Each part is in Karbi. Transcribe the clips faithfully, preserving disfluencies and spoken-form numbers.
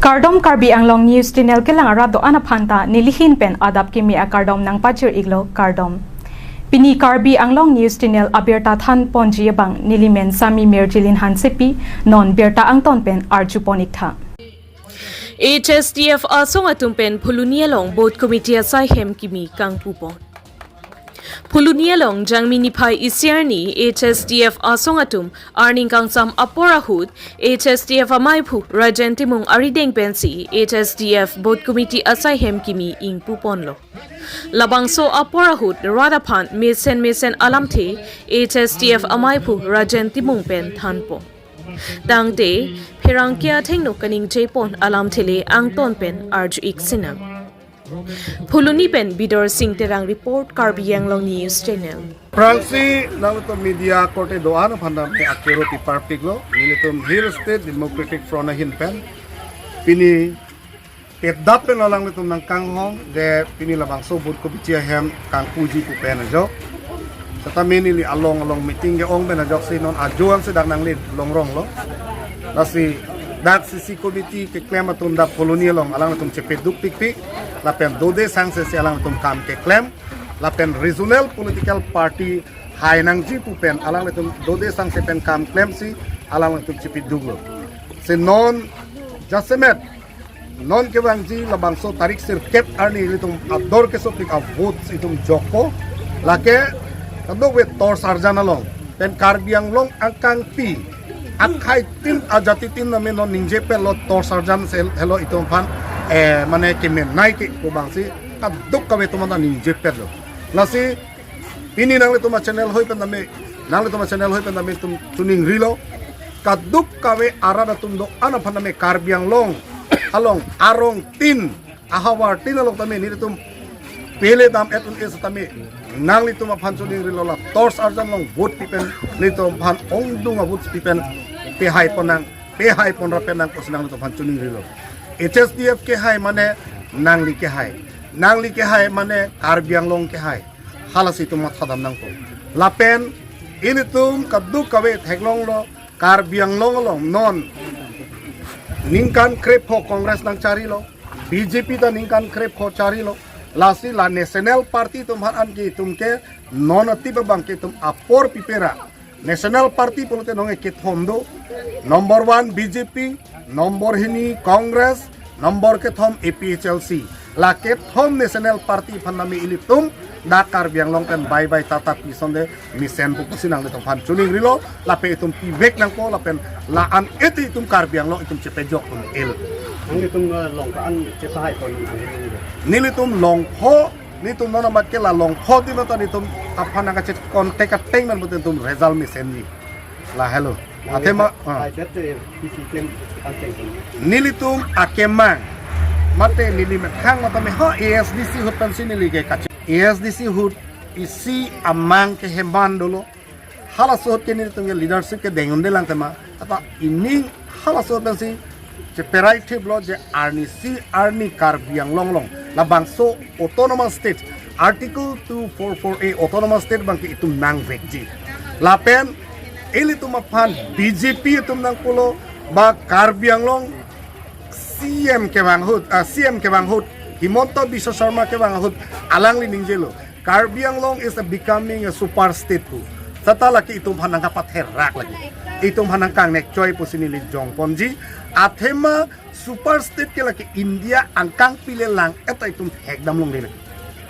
Kardom, Karbi Anglong News Channel kelang arat do-an aphan ta nelihin pen adap kimi akardom nangpachir-iklo, kardom. Pini Karbi Anglong News Channel abirta than ponji abang nelimen Sami Mirjilin Hansepi, non birta angton pen arju pon-iktha. H S D F asong atum pen Phuloni along Booth Committee asai hem kimi kangpu pon. Phuloni along Jangmi niphai isi arni H S D F asong atum arni kangsam apor ahut H S D F amaiphu Rajen Timung arideng pensi H S D F Booth Committee asai hem kimi ingpu ponlo. Labangso apor ahut rat aphan mesen mesen alamthe H S D F amaiphu Rajen Timung pen than pon. Tangte pherangke athengno kaningje pon alamthe le angton pen arju-ik sinang. Phuloni pen Bidor Sing Terang report, Karbi Anglong News Channel. Aphrangsi nanglitum media korte do-an aphan ta me akero piparpiklo, nelitum Hill State Democratic Front ahin pen. Pini pedap pen lo alanglitum nangkanghong, de pini labangso Booth Committee ahem kangpuji pu pen ajok. Setame neli along along meeting ke-ong pen ajoksi non ajo an si dak nangli longrong lo. Lasi dak C C committee keklem atum dak Phuloni along alanglitum chepaduk pikpik. Lapen dode sangse si alanglitum kam keklem. Lapen regional political party hai nangji pu pen alanglitum dode sangse pen kam klemsi alanglitum chepaduklo. Si non jasemet non kevangji labangso tarik sirkep arni ilitum ador kesopik avote itum jokpo. Lake kadokave tor sarjan along pen Karbi Anglong angkangpi akhai tin ajati tin name non ningjepetlo, tor sarjan se helo itum aphan, eh, mane kemenei ke pu abangsi kadokave atum anta ningjepetlo. Lasi pini nanglitum achannel hoi pen tame, nanglitum achannel hoi pen tame itum choningrilo. Kadokave arat atum do-an aphan tame Karbi Anglong along arong tin, ahavar tin along tame nelitum pele dam-et un-e setame nanglitum aphan choningrilo, la tor sarjan along vote pi pen nelitum aphan ongdung avote pi pen pehai pon nang, pehai pon ra pen nang pusi nanglitum aphan choningrilo. H S D F kehai mane nangli kehai. Nangli kehai mane Karbi Anglong kehai. Halasi itum mathadam nangpo. Lapen ilitum kadokave theklonglo, Karbi Anglong along non ningkan krepho Congress nangcharilo, B J P ta ningkan krepho charilo. Lasi la national party atum aphan an ke itum ke non atip abang ke itum apor pipera. National party pulote nonke kethom do. Number one B J P, number hini Congress, number kethom A P H L C. La kethom national party aphan tame ilitum dak Karbi Anglong pen bai bai tata pi sonde mesen pu pusi nanglitum aphan choningrilo, lapen itum pivek nangpo, lapen la-an eti itum Karbi Anglong itum chepejok un-elo. Nanglitum, eh, longpho an chepahai pon nang. Nelitum longpho, nelitum non amat ke la longpho di mata nelitum aphan nangkachet contact ateng man bote itum result mesenji. Lahelo. Athema, ah. Hai, bete, P C K M, kan teng pon. Nelitum akemang. Mate neli methang mata me ho A S D C ahut pensi neli ke kachet. A S D C ahut isi amang ke heman dolo. Halaso ahut ke nelitum ke leadership ke deng un-elang tema. Ata ining halaso ahut pensi cheperai thiplo je arnisi arni Karbi Anglong along labangso autonomous state, Article two four four A autonomous state abang ke itum nangvekji. Lapen ilitum aphan B J P atum nangpulo ba Karbi Anglong C M kevang ahut, ah, C M kevang ahut, Himanta Biswa Sarma kevang ahut, alangli ningjelo, Karbi Anglong is a becoming a super state pu. Seta lake itum aphan nangkapatherak lake. Itum aphan nangkangnek choi pusi neli jong ponji. Athema super state ke lake India angkangpi le lang-et ta itum hekdam longle lake.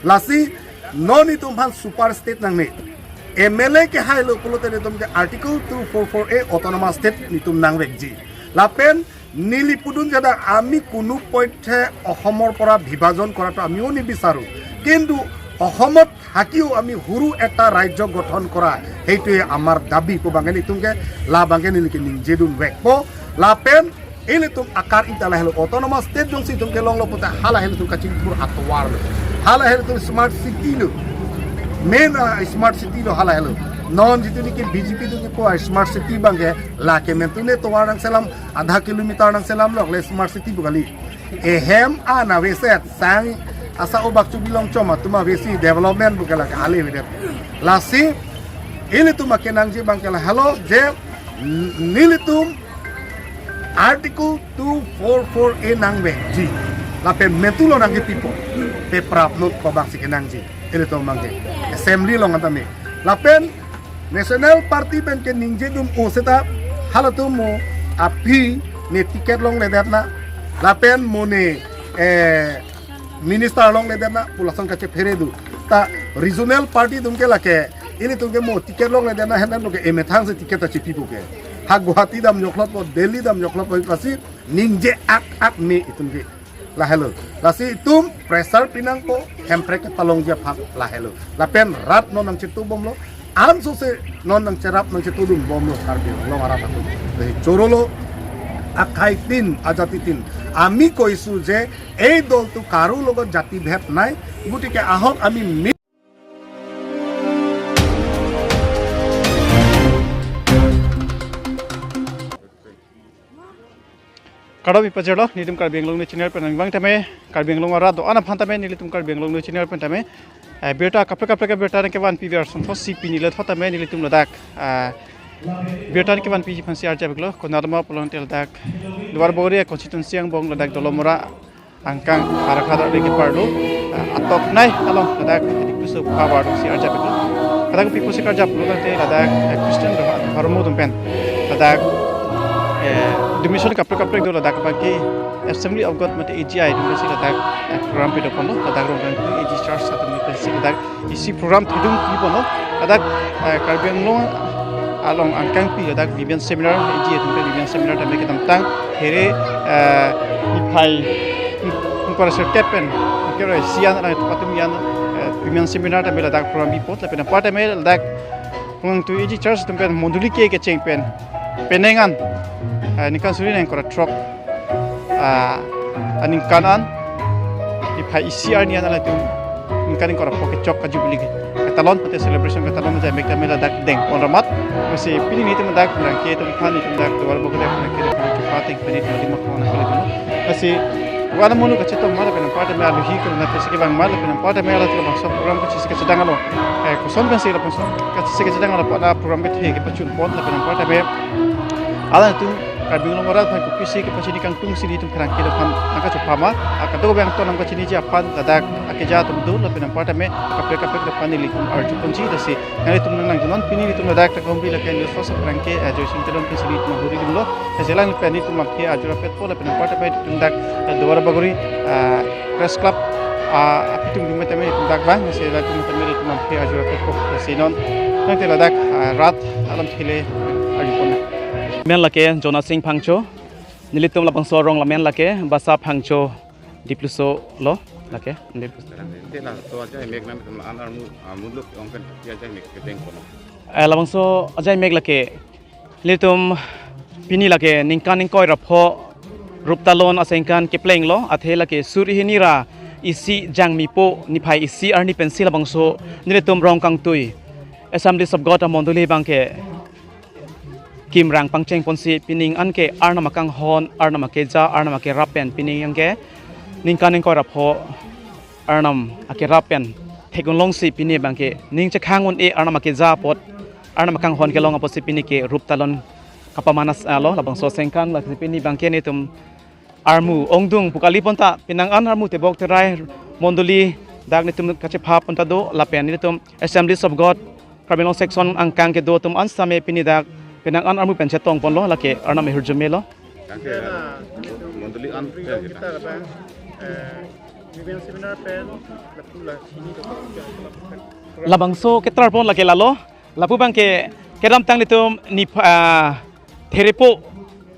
Lasi non itum aphan super state nangne. M L A kehailo pulote itum ke Article two four four A autonomous state nelitum nangvekji. Lapen neli pudun jada আমি কোনো পধ্যে অসমৰ পৰা বিভাজন কৰাটো আমিও নিবিচাৰো, কিন্তু অসমত থাকিও আমি সৰু এটা ৰাজ্য গঠন কৰা, সেইটোৱে আমাৰ দাবী pu abang ke nelitum ke, la abang ke neli ke ningjedunvekpo. Lapen ilitum akar-i ta lahelo, autonomous state jongsi itum kelonglo puta hala helo itum Kachinpur atovar lo. Hala helo itum smart city lo. Main, ah, smart city lo hala helo. Non jitu niki B J P atum kepu smart city abang ke lake mentu ne tovar nangselam adha kilometer nangselamlok le smart city pu kali. Ehem an aveset sang asa obak chubilong chom atum avesi development pu ke lake ale avedet. Lasi ilitum akenangji abang ke lahelo je nelitum Article two four four A nangvekji. Lapen metu lo nangkepipo. Peprap not kobak si kenangji. Ilitum abangke assembly along anta me. Lapen National Party pen keningjedun o seta halatum mo aphi ne ticket longledetna. Lapen mo ne, eh, minister longledetna pu lason kachephere do. Ta regional party atum ke lake, ilitum ke mo ticket longledetna henlo ke emethang si ticket ta chepipo ke. Ha Guwahati dam nyoklotpo, Delhi dam nyoklotpo, lasi ningje ak ak me itum ke. Lahelo. Lasi itum pressure pinangpo, Hemprek kepalongji aphan lahelo. Lapen rat non nangchetubomlo, ansose non nangcherap nangchetudunbomlo Karbi Anglong arat atum. Lasi chorolo, akhai tin, ajati tin. আমি কৈছো যে এই দলটো কাৰো লগত জাতি ভেদ নাই, গতিকে আহক আমি me- Kardom pajirlo, nelitum Karbi Anglong News Channel pen nangvang tame, Karbi Anglong arat do-an aphan tame, nelitum Karbi Anglong News Channel pen tame, eh, birta kaprek kaprek abirta nangkevanpi ver asonthotsi pini lethot tame, nelitum ladak, eh, birta nangkevanpiji aphansi arjapiklo, konatma pulote ladak, Duarbagori constituency angbong ladak Dolamara angkang Harakhat arni keparlo, eh, atok nei along ladak Dipluso pha bar si arjapiklo. Ladak pi pusi karjaplo ladak, eh, Christian dho-, dhormo atum pen ladak, eh, denomination kaprek kaprek do ladak abangke Assembly of God mate A G I atum pensi ladak, eh, program padoponlo, ladak Rongkangtui A G Church atum pensi ladak isi program thedung piponlo. Ladak, eh, Karbi Anglong along angkangpi ladak Women Seminar, A G I atum pen Women Seminar tame kedamtang here, eh, niphai ingkoi ra sirkep pen, ingkoi ra isi an, ladak atum an, eh, Women Seminar tame ladak program pipo, lapen apar tame ladak Rongkangtui A G Church atum pen mondoli ke kecheng pen penang an, eh, ningkan suri ningkoi ra throk, ah, aningkan an, niphai isi arni an latum ningkan ingkoi ra pho kechok a-jubilee ke, ketalon mate celebration ketalon ajaimek tame ladak dengpon ra mat. Lasi pini nelitum ladak pherangke atum aphan, nelitum ladak Duarbagori pherangke atum aphan chupateng pini nelitum akhong nangkali dun. Lasi wana munu kachetong ma lapen apar tame alohi ke nangkachisi kevang ma lapen apar tame latum labangso program kachisi kachedang alo, eh, koson pensi labangso kachisi kachedang alo pada program kethe kepachunpon lapen apar tame alangtum Karbi Anglong arat aphan kopisi kepachini kangtungsi nelitum pherangke aphan nangkachopha ma, ah, kadokave angton nangkachiniji aphan ladak akeja atum do lapen apar tame kaprek kaprek aphan nelitum arjuponji. Lasi nanglitum nanglang junon pini nelitum ladak Takhumri lake news force pherangke, eh, Joysing Teron pensi nelitum ahuri dunlo. Lasi alang pen nelitum aphi ajor rapetpo lapen apar tame nelitum dak, eh, Duarbagori, eh, Press Club, ah, apitum dum tame nelitum dak vang, lasi latum tame nelitum aphi ajor rapetpo. Lasi non nangte ladak, ah, rat alam thile arjupon. Men lake Jonasing Phangcho, nelitum labangso arong lamen lake Basa Phangcho Dipluso lo lake. Te laso ajaimek nangtum la-an armu, ah, muluk ong pen ajaimek kedengponlo. Eh, labangso ajaimek lake nelitum pini lake ningkan ingkoi ra pho ruptalon asengkan keplenglo, athe lake suri hini ra isi Jangmipo niphai isi arni pensi labangso nelitum Rongkangtui Assemblies of God amondoli abangke kimrang pangchengponsi pining anke Arnam akanghon, Arnam akeja, Arnam akerap pen pining anke ningkan ingkoi ra pho Arnam akerap pen thek-un longsi pini abangke ning chekhang un-e Arnam akeja apot, Arnam akanghon kelong apotsi pini ke ruptalon kapaman as-, alo labangso asengkan. Lasi pini abangke nelitum armu ongdung pu kaliponta penang an armu tebok terai mondoli dak nelitum kachephaponta do lapen nelitum Assemblies of God Karbi Anglong section angkang kedo atum an same pini dak penang an armu pen chetongponlo, lake Arnam ahirjume lo. Tangke mondoli an kita lapen, eh, Women Seminar pen lapu la sini to. Labangso ketarpon lake lalo, lapu abangke kedamtang nelitum niph-, ah, Therepo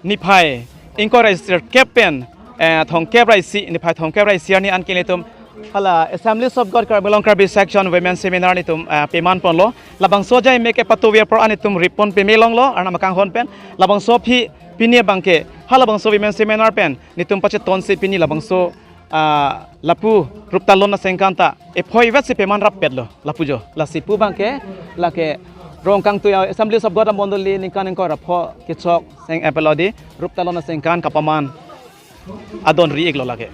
niphai ingkoi ra sirkep pen, eh, thomkep ra isi, niphai thomkep ra isi arni anke nelitum hala Assemblies of God Karbi Anglong Karbi Section Women Seminar nelitum, eh, pemanponlo. Labangso ajaimek kepatover apor an nelitum ripon peme longlo Arnam akanghon pen. Labangso aphi pini abangke halabangso Women Seminar pen nelitum pachetonsi pini labangso, ah, lapu ruptalon asengkan ta ephoi vetsi peman rappetlo lapu jo. Lasi pu abangke lake Rongkangtui Assemblies of God amondoli ningkan ingkoi ra pho kechok seng epelodi ruptalon asengkan kapaman adon ri-iklo lake.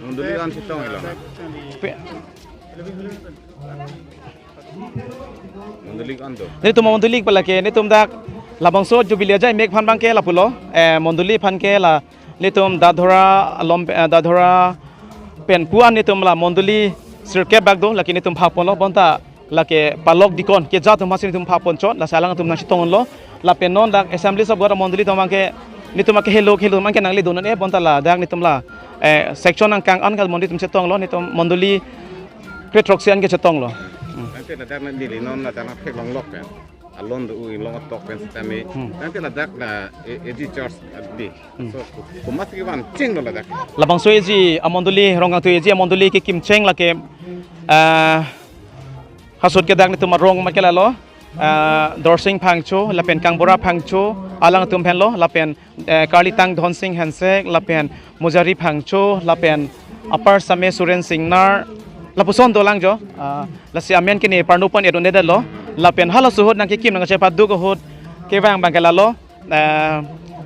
Mondoli an chetong ilo. Pe- Mondoli an do. Nelitum mondoli pa lake, nelitum dak Labangso Jubilee ajai mek aphan abangke lapulo, eh, mondoli aphan ke la nelitum Dadhora alom, eh, Dadhora pen pu-an nelitum la mondoli sirkep bak do, lake nelitum phak ponlo, bonta lake Palok Dikon keja atum hasi nelitum phak ponchot, lasi alangtum nangchetonglo, lapen non dak Assemblies of God mondoli atum abangke nelitum ake helo helo abangke nangli donon e, bonta ladak nelitum la, eh, section angkang an kal mondoli atum chetonglo, nelitum mondoli kre throksi an ke chetonglo. Hmm. Ante ladak neli non ladak nangtheklong lok pen. Alon do u inglong atok pen sitame. Hmm. Ante ladak la A G Church di. Hmm. So, komat kevan chenglo ladak. Labangso A G amondoli, Rongkangtui A G amondoli kekim cheng lake, ah, hasut ke dak nelitum arong amat ke lalo, ah, Dorsing Phangcho, lapen Kangbura Phangcho, alangtum aphanlo, lapen, eh, Karlitang Dhonsing Hensek, lapen Mujari Phangcho, lapen apar same Suren Singnar, lapuson dolang jo, ah, lasi amen ke ne parno pon edon edetlo, lapen halaso ahut nangkekim nangchepaduk ahut kevang abangke lalo, eh,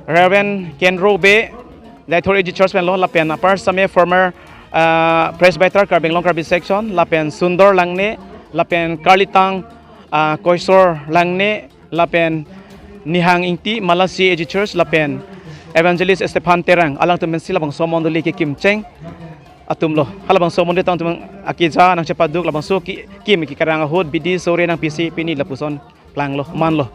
Reverend Kenro Bey, Deithor A G Church penlo, lapen apar same former, eh, Presbyter Karbi Anglong Karbi Section, lapen Sundor Langne, lapen Karlitang, ah, Koisor Langne, lapen Nihang Ingti, Malasi A G Church, lapen Evangelist Stephan Terang, alangtum pensi labangso mondoli kekim cheng atumlo. Halabangso mondoli atum akeja nangchepaduk labangso ki, kim kekarang ahut bidi sore nangpisi pini lapuson klanglo, manlo.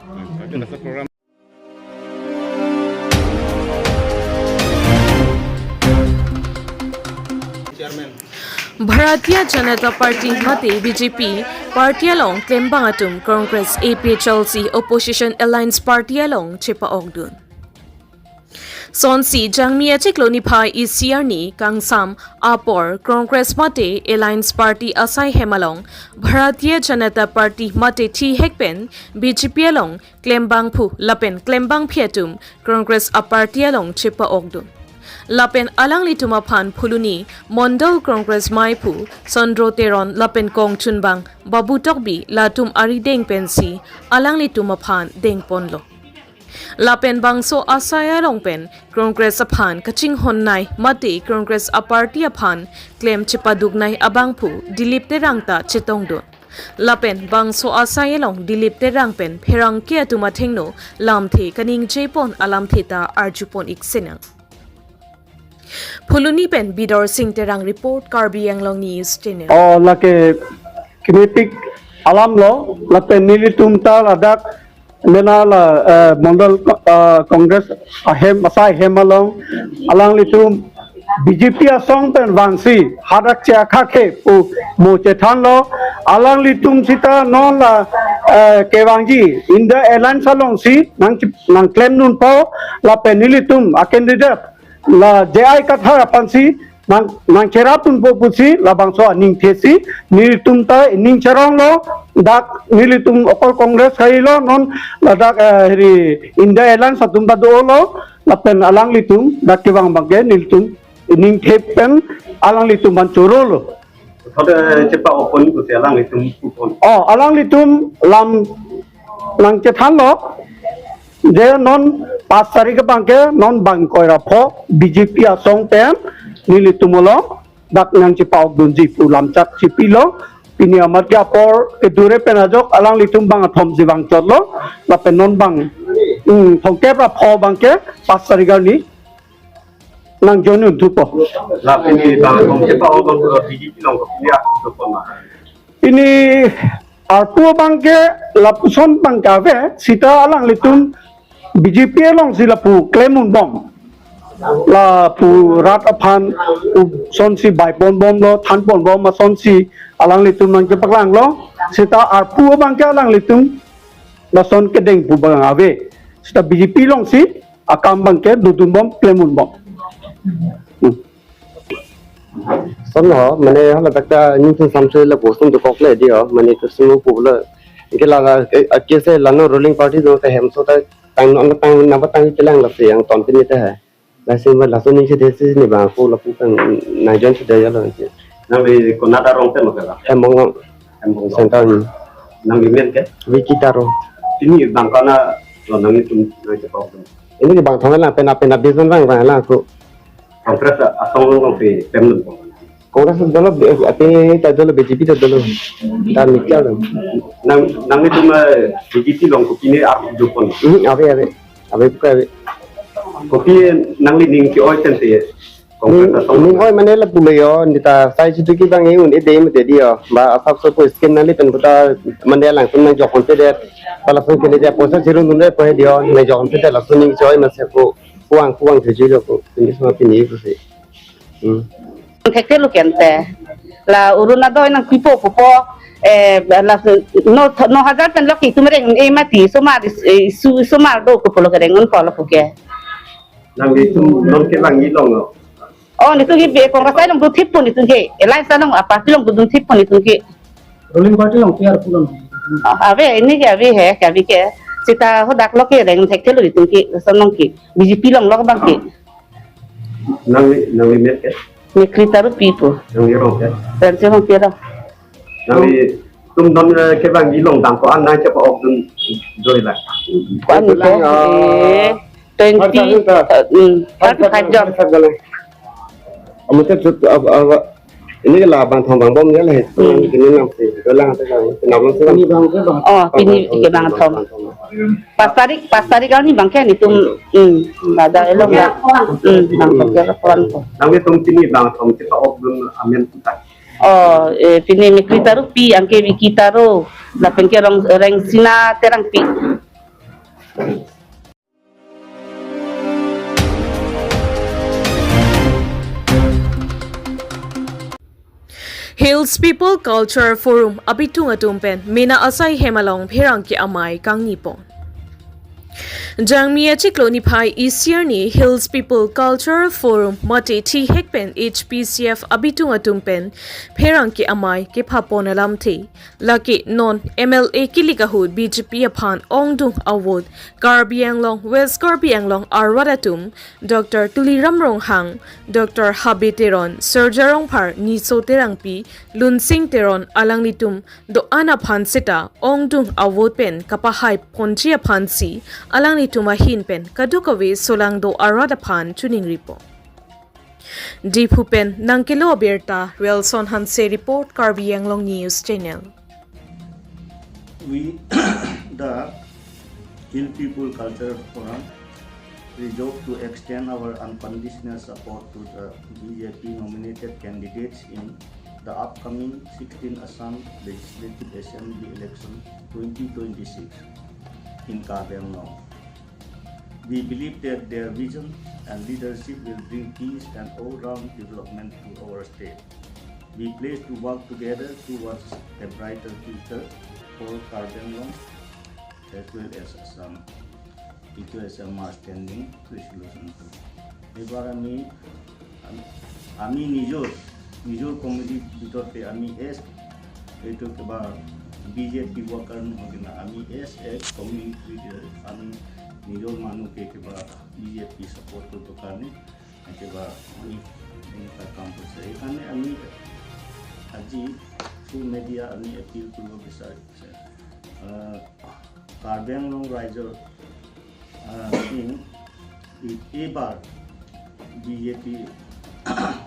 Bharatiya Janata Party mate B J P party along klembang atum Congress A P H L C Opposition Alliance Party along chepa-okdun. Sonsi Jangmi achiklo niphai isi arni kangsam apor Congress mate Alliance Party asai hem along Bharatiya Janata Party mate thihek pen B J P along klembangphu lapen klembangpi atum Congress a-party along chepa-okdun. Lapen alanglitum aphan Phuloni Mondol Congress meiphu Sondro Teron lapen kongchunbang Babu Tokbi latum arideng pensi alanglitum aphan dengponlo. Lapen bangso asai along pen Congress aphan kachinghonnei mate Congress a-party aphan klem chepaduknei abangphu Dilip Terang ta chetongdun. Lapen bangso asai along Dilip Terang pen pherangke atum athengno lamthe kaningjepon alamthe ta arjupon-ik sinang. Phuloni pen Bidor Sing Terang report, Karbi Anglong News Channel. Oh, lake kinipik alamlo, lapen nelitum ta ladak mena la, eh, Mondol, eh, Congress ahem, asai hem along, alanglitum B J P asong pen vangsi hadak che akhakhe pu mo chethanlo, alanglitum sita non la, eh, kevangji India Alliance alongsi nang, nangklemdunpo, lapen nelitum a-candidate la J I Kathar aphansi nang, nangcherapdunpo pusi labangso aningthesi nelitum ta ining cheronglo, dak nelitum okol Congress kailo, non ladak, eh, heri India Alliance atum ta dolo, lapen alanglitum dak kevang abangke nelitum ining thep pen alanglitum aphan chorolo. Thode chepa-okpon pusi alanglitum pupon. Oh, alanglitum lam nangchethanlo, je non pas tarik abangke non bang ingkoi ra pho B J P asong pen nelitum along dak nangchepa-okdunji pu lamchak chipilo. Pini amat ke apor kedure pen ajok alanglitum bang athomsi vangchotlo, lapen non bang, hmm, thomkep ra pho abangke pas tarik arni nang join un thupo. La pini bang kong chepa-ok abang B J P along ko pini ak thupo ma. Pini arpu abangke lapuson abangke ave, sita alanglitum B J P alongsi lapu klem unbom. Lapu rat aphan pu sonsi baiponbomlo, thanponbom asonsi alanglitum nangchepaklanglo. Sita arpu abangke alanglitum lason kedeng pu abang ave. Sita B J P alongsi akam abangke dodunbom, klem unbom. Hmm. Son ho, mane hala takta ningthum samse la bosun dokok le di ho, mane to sumu pu le. Ke la la, eh, ke se la no ruling party do te hem so ta tang no tang na ba tang kelang la se yang ton pini te hai. Lasi ma laso ning si desi ni bang ko lapu tang nangjon si daya lo si. Nangli konat arong pen ma kala? Hembong. Hembong. Center ni. Nangli men ke? Vicky Taro. Pini bang kona lo nanglitum nangchepa-ok? Ini bang thong lang pen pen abis bang bang lang ko. Congress asong lo si tem lo. Congress dolo, eh, ate ta dolo, B J P ta dolo. Ta mikya lo. Nang, nanglitum, eh, B J P along kopi ne ap jupon? Hmm, ave, ave. Ave, pu ke ave. Kopi nangli ning ke-oi tangte Congress Ning, asong ning oi mane lapu lo yo, neta sai chitu ke bang e un-e dei mate dei yo. Ba asap so ko scheme nangli pen puta mane alangtum nangjokponpedet. Ba lason ke ne ja poisa chirun dunde pu he dei yo, nangjokponpedet lason ning choi mase ko kuang kuang choi lo ko. Pini sama pini ko si. Hmm. Thekthe lo kente. La Orunodoi nangpipo pupo, eh, la no, no hajar pen lo ke itum reng un-e mati, osomar, eh, su, osomar do ko pulo kereng unpo lapu ke. Nanglitum non kevangji along lo. Oh, netum ke Congress along dun thippo netum ke. Alliance along, a party along dun thippo netum ke. Ruling party along P R pulo. Ah, ave, pini ke ave he, ke ave ke. Seta hadak lo ke reng thekthe lo netum ke, lason along ke. B J P along lo bang ke. Nangli, nangli met ke? Mekrita Rongpi pu. Nangli rong ke? Ramsi Rongpi ro. Nanglitum non, eh, kevangji along dang ko-an nangchepa-ok dun do la? Ko-an Ko-an, ke, ah, eh, twenty, harta, harta. Eh, hmm, harta, thirty-five jon. Harta, harta. Amat tu, ab-, ab-, pini ke la bangthom vangbom ya le. Hmm. Pini nangsi, dolang tu kan, kenap lang si bang. Pini bang ke bang. Oh, pini ke bangthom. Bangthom. Pas tarik, pas tarik arni bang ke netum, hmm, bada along ya. Hmm, bangthom ke la koran ko. Nanglitum pini bangthom chepa-ok dun amen puta. Oh, eh, pini Mekrita Rongpi, anke Vicky Taro, lapen ke Rong, Rengsina Terangpi. Hills People Culture Forum abitung atum pen mena asai hem along pherangke amei kangnipon. Jangmi achiklo niphai isi arni Hills People Cultural Forum mate thihek pen H P C F abitung atum pen pherangke amei kephapon alamthe. Lake non M L A kilik ahut B J P aphan ongdung avote Karbi Anglong, West Karbi Anglong arat atum, Doctor Tuliram Ronghang, Doctor Habe Teron, Surja Rongphar, Niso Terangpi, Lunsing Teron alanglitum do-an aphan seta ongdung avote pen kapahai ponji aphansi alanglitum ahin pen kadokave solangdo arat aphan choningripo. Diphu pen nangkelo abirta Wilson Hanse report, Karbi Anglong News Channel. We, the Hill People Culture Forum, resolve to extend our unconditional support to the B J P nominated candidates in the upcoming sixteenth Assam Legislative Assembly election twenty twenty-six in Karbi Anglong. We believe that their vision and leadership will bring peace and all-round development to our state. We pledge to work together towards a brighter future for Karbi Anglong as well as Assam. এইটো আছে আমাৰ ষ্টেণ্ডিং ৰেজলিউশ্যনটো। এইবাৰ আমি, আমি, আমি নিজৰ, নিজৰ কমিউনিটিৰ ভিতৰতে আমি এজ এইটো কিবা বি জে পি ৱৰ্কাৰ নহয় কিনা, আমি এজ এ কমিউনিটি লিডাৰ আমি নিজৰ মানুহকে কিবা বি জে পি ছাপোৰ্ট কৰিবৰ কাৰণে কিবা আমি এনেকুৱা কাম কৰিছে। সেইকাৰণে আমি আজি থ্ৰু মিডিয়া আমি এপিল কৰিব বিচাৰিছে, আহ, কাৰ্বি আংলং ৰাইজৰ, আহ, টিম ই-, এইবাৰ বি জে পি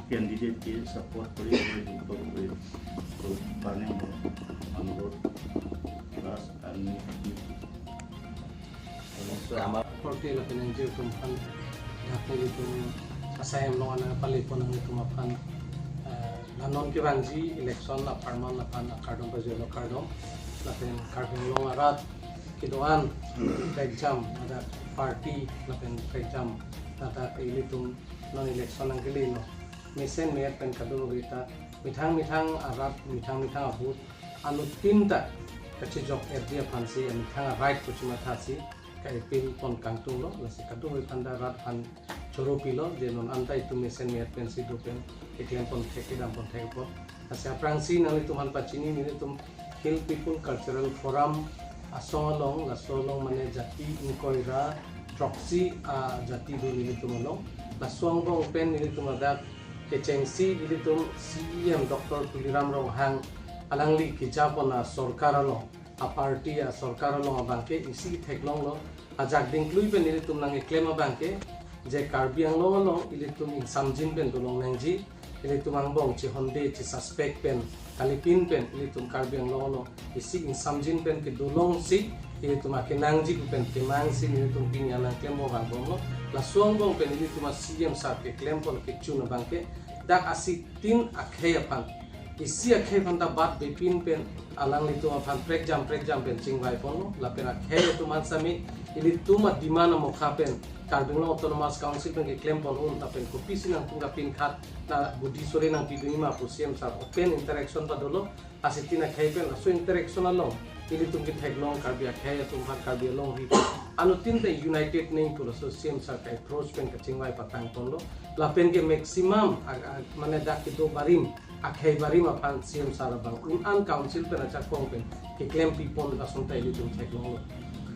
কেণ্ডিডেটকে ছাপোৰ্ট কৰি ভোট কৰিব কাৰণে মোৰ অনুৰোধ। প্লাছ আমি এপিল কৰিছোঁ। আমাৰ সৰ্তি lapen N G O atum aphan, dak nelitum asai hem along ana pali pon nanglitum aphan, eh, la non kevangji election apharman aphan akardom pajirlo, kardom. Lapen Karbi Anglong arat kedo-an prekjam, ada party lapen prekjam, ada ke ilitum non election nangkele lo. Mesen me-et pen kadokave ta methang methang arat, methang methang abooth anuttin ta kachejok-etji aphansi, methang a-right kochimathasi ka-appeal pon kangtunglo, lasi kadokave aphan ta rat aphan choro pilo, je non anta itum mesen me-et pensi do pen keklem pon thek, kedam pon thek apot. Lasi aphrangsi nanglitum aphan pachini, nelitum Hill People Cultural Forum asong along, laso along mane jati ingkoi ra throksi ajati do nelitum along. Laso angbong pen nelitum ladak kechengsi nelitum C E M Doctor Tuliram Ronghang alangli keja pon asorkar along, aparty asorkar along abangke isi theklonglo. Ajak dingklui pen nelitum nangkeklem abangke je Karbi Anglong along ilitum ingsamjin pen dolong nangji, ilitum angbong chehonde, che suspect pen, kalipin pen, ilitum Karbi Anglong along isi ingsamjin pen kedolongsi, ilitum akenangji pen kemangsi, ilitum pini anang klem abang bomlo. Laso angbong pen ilitum a-C M sir keklem pon kechun abangke, dak asitin akhei aphan, isi akhei aphan ta bat bepin pen, alanglitum aphan prekjam prekjam pen chingvai ponlo, lapen akhei atum an sitame ilitum a-demand amokha pen, Karbi Anglong Autonomous Council pen keklem pon un, lapen kopisi nangtum kapinkhat, na budi sore nangpidunji ma pu C M sir open interaction ta dolo, asitin akhei pen, laso interaction along ilitum ketheklong Karbi akhei atum aphan, Karbi alongri anuttin ta united nangji pu laso C M sir ke-approach pen kachingvai patang ponlo, lapen ke maximum a, a, mane dak kedo barim, akhei barim aphan C M sir abang un-an council pen ajakong pen keklempi pon, lason ta ilitum theklonglo.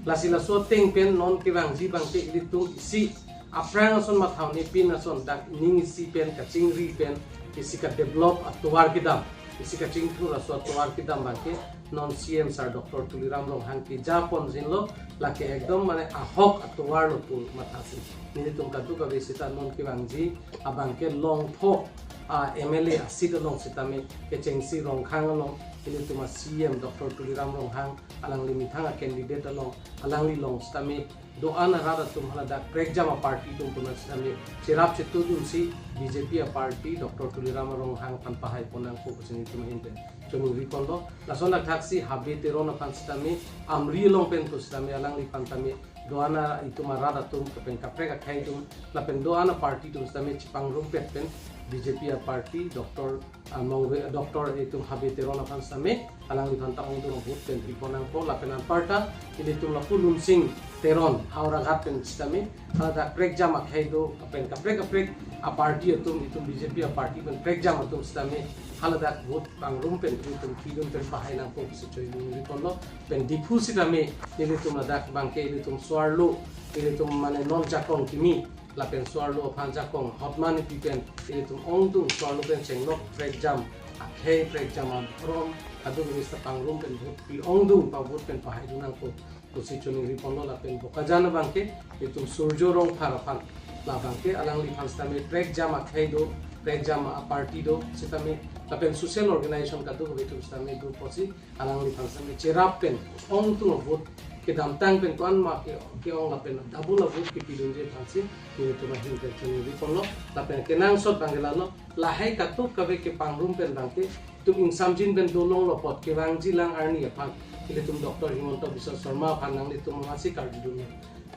Lasi laso ateng pen non kevangji abangke ilitum isi aphrang ason matha un-e, pin ason dak ning isi pen kachingri pen isi kadevelop atovar kedam, isi kachingthur aso atovar kedam abangke non C M sir Doctor Tuliram Ronghang keja ponjinlo, lake ekdom mane ahok atovar lo pu mathasi. Nelitum kadokave sita non kevangji abangke Longpho a-M L A aseat along sitame kechengsi Rongkhang along ilitum a-C M Doctor Tuliram Ronghang alangli methang a-candidate along, alangli along sitame do-an arat atum haladak prekjam a-party atum puna sitame cherap chetudunsi B J P a-party Doctor Tuliram Ronghang aphan pahai pon nangpo pusi nelitum ahin pen choningri ponlo. Lason athaksi Habe Teron aphan sitame Amri along pen pu sitame alangliphan tame do-an a itum arat atum lapen kaprek akhei atum lapen do-an a-party atum sitame chepangrumpet pen B J P a-party Doctor, ah, Mongve, Doctor itum Habe Teron aphan sitame alangliphan ta ongdung vote pen pi pon nangpo, lapen anparta ilitum lapu Lunsing Teron Howraghat pen sitame haladak prekjam akhei do, lapen kaprek kaprek a-party atum, itum B J P a-party pen prekjam atum sitame haladak vote pangrum pen ilitum pidun pen pahai nangpo pusi choningri ponlo. Pen Diphu sitame ilitum ladak abangke ilitum so-arlo, ilitum mane non jakong kimi, lapen so-arlo aphan jakong hotman pi pen ilitum ongdung so-arlo pen chenglok prekjam akhei, prekjam adhorom, kadokave sita pangrum pen vote pi ongdung pa vote pen pahai dun nangpo pusi choningri ponlo. Lapen Bokajan abangke ilitum Surjo Rongphar aphan, labangke alangliphan sitame prekjam akhei do, prekjam a-party do sitame, lapen social organization kadokave atum sitame do pusi alangliphan sitame cherap pen ongdung a-vote kedamtang pen ko-an ma ke, ke-ong lapen double a-vote kepidunji aphansi nelitum ahin pen choningri ponlo. Lapen kenangsot abangke lalo, lahai kadokave kepangrum pen abangke itum ingsamjin pen dolonglo apot kevangji lang arni aphan ilitum Doctor Himanta Biswa Sarma aphan nanglitum masi karjudunlo.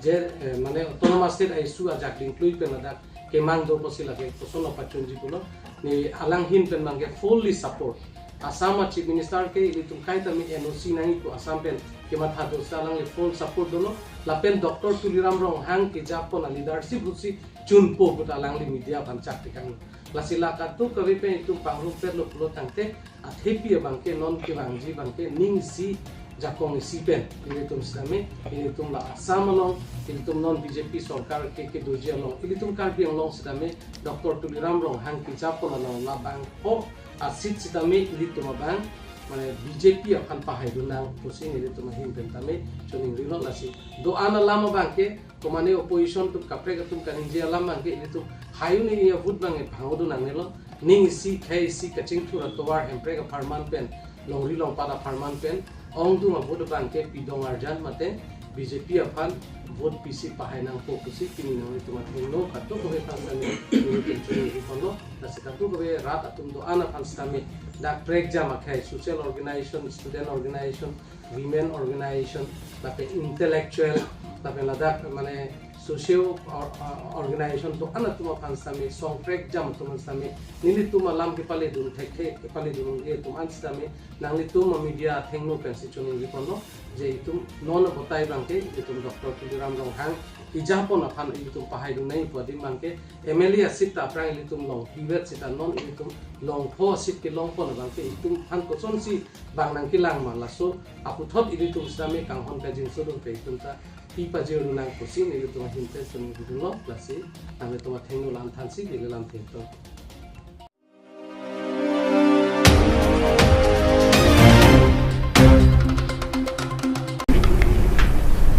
Je, eh, mane Autonomous State a-issue ajak dingklui pen ladak kemang do pusi lake koson lo pachunji pulo. Ne alanghin pen abangke fully support. Assam a-Chief Minister ke ilitum kaita mi N O C nangji pu Assam pen kematha do sita alangli full support dolo. Lapen Doctor Tuliram Ronghang keja pon a-leadership pusi chunpo puta alangli media aphan chak tekang. Lasi la kadokave pen itum pangrumpetlo pulo tangte, athepi abangke non kevangji abangke ning isi jakong isi pen ilitum sitame, ilitum la Assam along, ilitum non B J P sorkar ke kedoji along, ilitum Karbi Anglong sitame Doctor Tuliram Ronghang keja pon along labangpo a-seat sitame ilitum abang mane B J P aphan pahai dun nang pusi nelitum ahin pen tame choningrilo. Lasi do-an alam abangke komane opposition atum kaprek atum kaningje alam abangke ilitum hai un-e, a-vote abangke phangodun nangnelo. Ning isi khei isi kachingthur atovar Hemprek apharman pen, longri longpat apharman pen ongdung a-vote abangke pidong arjan mate B J P aphan vote pisi pahai nangpo pusi pini nanglitum athengno kadokave aphan sitame nelitum choningri ponlo. Lasi kadokave rat atum do-an aphan sitame dak prekjam akhei, social organization, student organization, women organization, lapen intellectual, lapen ladak mane social or, uh, organization do-an atum aphan sitame, song prekjam atum aphan sitame, nelitum alam kepaledun thekthe, kepaledun atum an sitame nanglitum a-media athengno pensi choningri ponlo, je itum non a-vote abangke itum Doctor Tuliram Ronghang keja pon aphan itum pahai dun nangji pu adim abangke M L A a-seat ta aphrang ilitum longpivet sita non ilitum Longpho a-seat kelong pon abangke itum aphan kosonsi bang nangkelang ma, laso aputhot ilitum sitame kanghon kajinso dun pen itum ta pi pajir dun nang pusi nelitum ahin pen choningri dunlo. Lasi nanglitum athengno la-an thansi neli lam thengtong.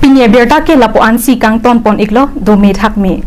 Pini abirta ke lapu-ansi kangton pon iklo, dome thakme.